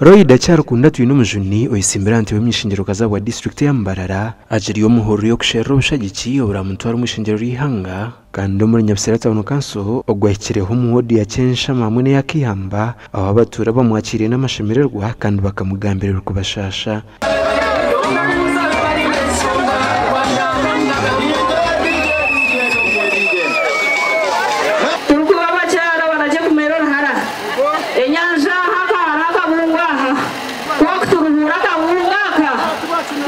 Loyda Kyarukunda Twinomujuni oyesimbire aha ntebe y'omuny'ishengyero-kazi ahabwa disiturikiti ya Mbarara agiriyo omu hururu y'okusherura obushagiki oburamutware omu ishengyero ry'eihanga kandi omuri Nyabusera Town Council ogwahikireho omu woodi ya Kyenshama hamwe n'eya Keihamba ahu abatuura bamwakiiriire n'amashemererwa kandi bakamugambira ebirikubashaasha. Turikuba abakyara baragye kumera oruhara enyanja aha akahara akabungo aha kokuturuhuura akabungo aka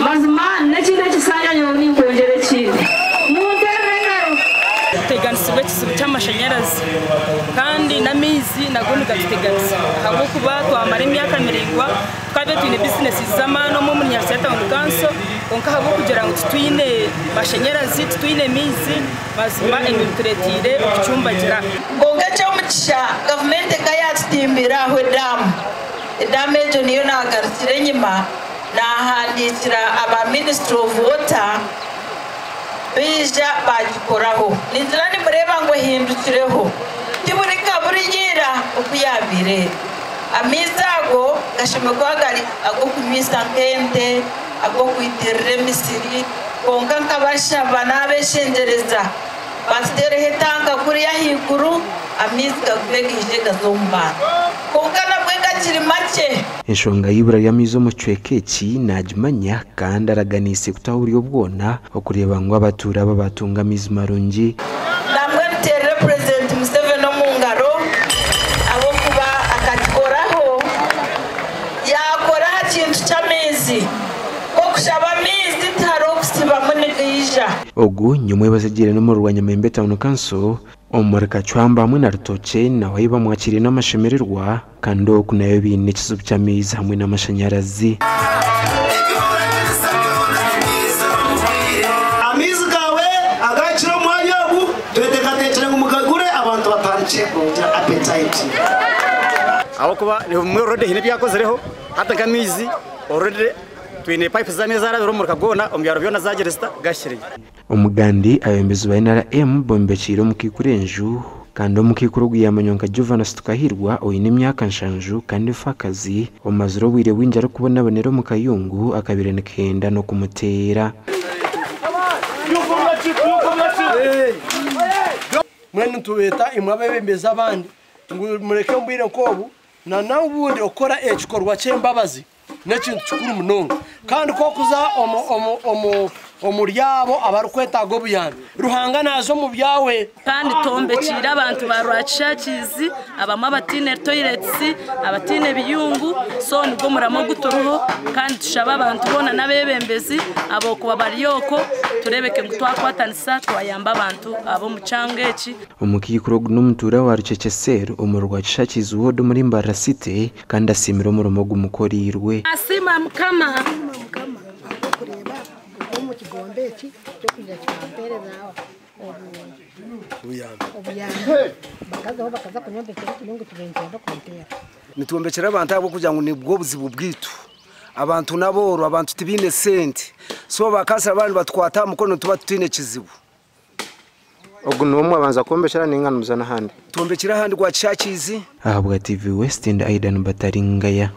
mazima nekindi ekisanja nyowe ninkwongyera ekindi munterere engaro. Tuteganisibwa ekizibu ky'amashanyarazi kandi n'amaizi nago nigatuteganisa ahabw'okuba twamara emyaka miraingwa twabire twine bizinesi z'amaani omu omuri Nyarusya Town Council kwonka ahabw'okugira ngu titwine mashanyarazi titwine maizi mazima ebyo bitureteire okucumbagira. Kwonka eky'omugisha gavumenti eka yaatutimbira aho edaamu. Edaamu egyo niyo naagarukire enyima naahandiikira aba Ministry of Water baija baagikoraho. Ningira nimureeba ngu ehindukireho. Tiburi nka buriya ira oku yaabaire eri. Amaizi ago gashemereire kuba gari ag'okunywisa nk'ente, ag'okwitirira emisiri, kwonka nkabashaba naabeshengyereza batuteereho etanka kuriya ahaiguru amaizi gagume gaije gaze omu bantu. Kwonka nabwe gakiri makye. Enshonga y'eibura ry'amaizi omu kicweka eki naagimanya kandi araganiise kutaho oburyo bwona okureeba ngu abatuura aba baatunga amaizi marungi. Nambwenu tuteerere Purezidenti Museveni omu ngaro ahabw'okuba akakikoraho, yaakora aha kintu ky'amaizi. Nk'okushaba amaizi tihariho kusibamu nigaija. Ogu nyomwebazo agiire n'omuri Rwanyamahembe Town Council omuri Kacwamba hamwe na Rutookye naho ahi bamwakiiriire n'amashemererwa kandi oku nayo baine ekizibu ky'amaizi hamwe n'amashanyarazi. Amaizi gaawe agakira omwanya ogu tweteekateekire ngu mugagure abantu batandikye kugira appetite. Ahabw'okuba bimwe already haine ebi yakozireho hati nk'amaizi already twine pipes z'amaizi ezarabire omu muruka gwona omu byaro byona zagira zita gahikireyo. Omugandi abeebembezi ba NRM bombekiire omukaikuru enju kandi omukaikuru ogu yaamanywa nka Jovanus Tukahirwa oine emyaka nshanju kandi efaakazi omazire obwire bwingi arikubonabonera omu kayungu akabaire nikenda n'okumuteera. Mbwenu nitubeeta imwe abeebembezi abandi ngu mureke omu bwire nk'obu na n'obundi okukora ekikorwa ky'embabazi n'ekintu kikuru munonga. Kandi ku orikuza omuri abo abarikwetaaga obuyambi, Ruhanga naaza omu byawe. Kandi twombekiire abantu ba Rwakishakizi, abamwe abataine toilets, abataine biyungu, so nigwo muramo ogu turiho kandi tushabe abantu boona n'abeebembezi ab'okuba bari okwo tureebeke ngu twakwatanisa twayamba abantu ab'omu kyanga eki. Omukaikuru ogu n'omutuura wa Rukyekye Cell omuri Rwakishakizi Ward omuri Mbarara City kandi asiimire omurimo ogumukoreirwe. Nasiima Mukama. Nitwombekyera abantu ahabw'okugira ngu nibwo buzibu bwaitu. Abantu n'abooro, abantu tibaine sente. So bakansara baaba nibatukwata aha mukono nituba tutaine kizibu. Ogu niwe mwabanza kwombekyera nainga nimuza n'ahandi? Twombekyire ahandi Rwakishakiizi. Ahabwa TV West ndi Aidan Bataringaya.